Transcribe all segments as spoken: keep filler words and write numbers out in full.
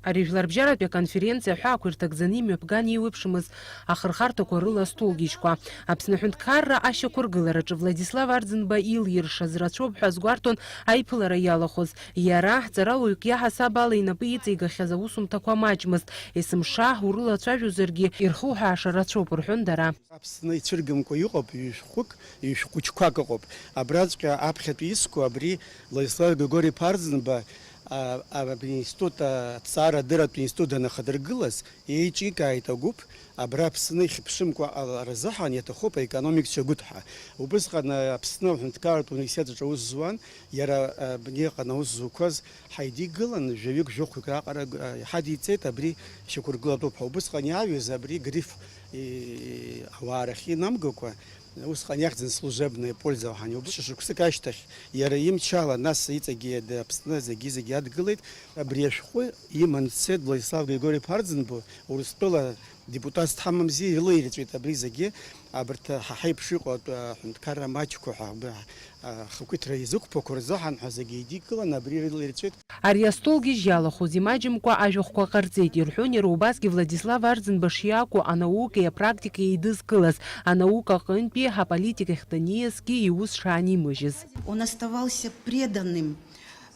Ари жәларбжьаратәи аконференциа аҳәаақәа ирҭагӡаны имҩаԥган еиуеиԥшымыз ахырхарҭақәа рыла астолгьежьқәа. Аԥсны аҳәынҭқарра ашьақәыргылараҿы Владислав Арӡынба илиршаз рацәоуп ҳәа азгәарҭон аиԥылара иалахәыз. Иара, ҵарауаҩык иаҳасаб ала инапы иҵеигахьаз аусумҭақәа маҷмызт. Есымша урылацәажәозаргьы, ирхуҳәааша рацәоуп, рҳәон дара. Аԥсны ицәыргымкәа иҟоуп, ҩышәҟәык, ҩышәҟәыҷқәак ыҟоуп. Абраҵәҟьа аԥхьатәи иску абри Владислав Григори-иԥа Арӡынба, а, а, абри аинститут аҭҵаарадырратә институт данахадыргылаз, еиҿикааит агәыԥ, абра Аԥсны ихьыԥшымкәа ҟалара азыҳәан иаҭахуп аекономикцәа гәыҭ ҳәа. Убысҟан, а, Аԥсны аҳәынҭқарратә университет аҿы аус зуан, иара, а, абни аҟны аус зуқәаз ҳаидикылан, жәаҩык, жәохәҩык раҟара, а, иҳадиҵеит, абри шьақәыргылатәуп ҳәа. Убысҟан иааҩыз абри Гриф, и, ауаа рахь инамгакәа, усҟан иахьӡын служебное пользование. Убыс шықәсык ашьҭахь иара имчала, нас иҵегьы д-, Аԥсны зегьы-зегьы адгылеит. Абри ашәҟәы иман дцеит Владислав Григори-иԥа Арӡынба, Урыстәыла депутатс дҳамамзи, ирылаирҵәеит абри зегьы, абарҭ ҳа ҳаиԥш иҟоу атәы аҳәынҭқарра маҷқәа ҳәа, абри, а, ахақәиҭра изықәԥақәо рзыҳәан ҳәа зегьы еидикылан, абри ирылаирҵәеит. Ари астолгьежь иалахәыз имаҷымкәа ажәахәқәа ҟарҵеит, ирҳәон иара убасгьы Владислав Арӡынба шиакәу анаукеи апроктикеи еидызкылаз, анаука аҟынтәи аполитика ахьҭаниазгьы иус шаанимыжьыз. Он оставался преданным,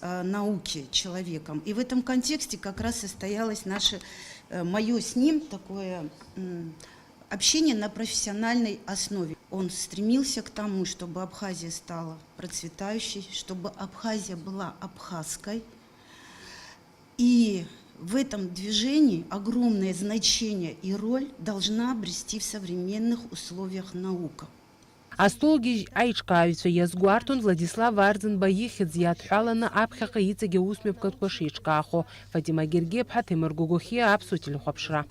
э, науке человеком. И в этом контексте как раз состоялось наше, э, моё с ним такое, м, общение на профессиональной основе. Он стремился к тому, чтобы Абхазия стала процветающей, чтобы Абхазия была абхазской. И в этом движении огромное значение и роль должна обрести в современных условиях наука. Астолгьежь аиҿкааҩцәа иазгәарҭон Владислав Арӡынба ихьӡ иадҳәаланы аԥхьаҟа иҵегь аусмҩаԥгатәқәа шеиҿкаахо. Фатима Гергиаԥҳа, Ҭемыр Гогохиа, Аԥсуа телехәаԥшра.